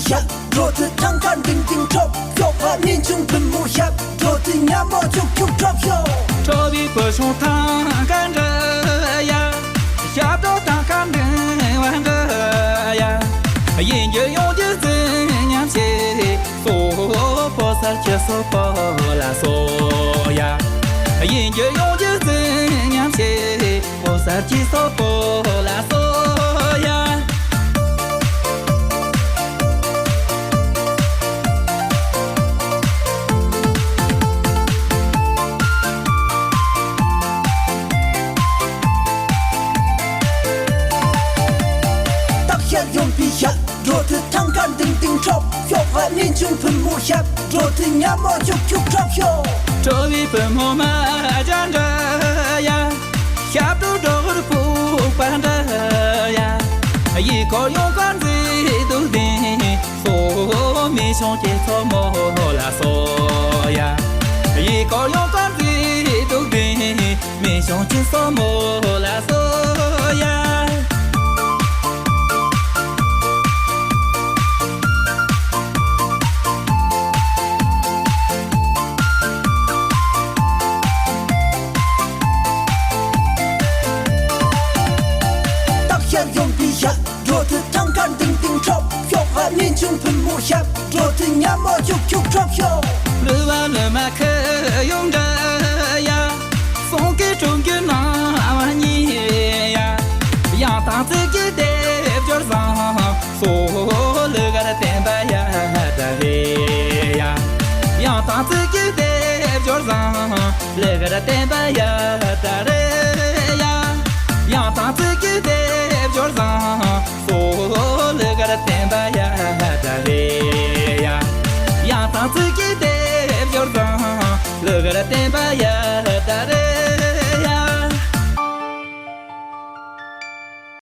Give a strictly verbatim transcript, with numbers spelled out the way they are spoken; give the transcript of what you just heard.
ཞབས་བྲོ་དུ་ཐང་ཀ་ལྡིང་ལྡིང་འཁྲབ། ཤོག་པ་མི་ཆུང་བུ་མོ་ཞབས་བྲོ་དུ་ཉ་མོ་ཆུག་ཆུག་འཁྲབ་ཤོག་ཁྲོ་བའི་བུ་ཆུང་ཐང་ཀ་འདྲ་ཡ། ཞབས་བྲོ་ཐང་ཀ་འདྲ་བ་འདྲ་ཡ། ཡིན་རྒྱུ་ཡོང་རྒྱུ་བརྩི་སྙམ་བྱེད། སོ་པོ་སར་གྱི་སོ་པོ་ལ་སོ་ཡ། ཡིན་རྒྱུ་ཡོང་རྒྱུ་བརྩི་སྙམ་བྱེད། ཕོ་གསར་གྱི་སོག་པོ་ལ་སོ་ཡ། སྟག་ཤར་ཡོང་པའི་ཞབས་བྲོ་དུ་ཐང་ཀ་ལྡིང་ལྡིང་འཁྲབ། ཤོག་པ་མི་ཆུང་བུ་མོ་ཞབས་བྲོ་དུ་ཉ་མོ་ཆུག་ཆུག་འཁྲབ་ཤོག་ཁྲོ་བའི་བུ་མོ་མ་འདྲ་འདྲ་ཡ། ཞབས་བྲོ་སྒྲོག་རུ་ཕུག་པ་འདྲ་ཡ། ཡི་གོ་ཡོང་ག་མཛེས་སྡུག་ལྡན། སོ་མི་ཆུང་གི་སོག་མོ་ལ་སོ་ཡ། ཡི་གོ་ཡོང་ག་མཛེས་སྡུག་ལྡན། མི་ཆུང་གི་སོག་མོ་ལ་སོ་ཡ། སྟག་ཤར་ཡོང་པའི་ཞབས་བྲོ་དུ་ཐང་ཀ་ལྡིང་ལྡིང་འཁྲབ། ཤོག་པ་མི་ཆུང་བུ་མོ་ཞབས་བྲོ་དུ་ཉ་མོ་ཆུག་ཆུག་འཁྲབ་ཤོག་ལུས་པ་ལུས་མ་ཁུ་ཡོང་འདྲ་ཡ། སོང་གི་གྲོང་ཁྱེར་ནང་བ་ཉེ་ཡ། ཡང་དང་ཚིག་གི་སྡེབ་སྦྱོར་བཟང་། སོ་ལུ་གར་བསྟན་པ་ཡ་ད་རེ་ཡ། ཡང་དང་ཚིག་གི་སྡེབ་སྦྱོར་བཟང་། ལུ་གར་བསྟན་པ་ཡ་ད་རེ་ཡ། ཡང་དང་ཚིག་གི་སྡེབ་སྦྱོར་བཟང་། སོ་ལུ་གར་བསྟན་པ་ཡ་ད་རེ་ཡ། ཡང་དང་ཚིག་གི་སྡེབ་སྦྱོར་བཟང་། ལུ་གར་བསྟན་པ་ཡ་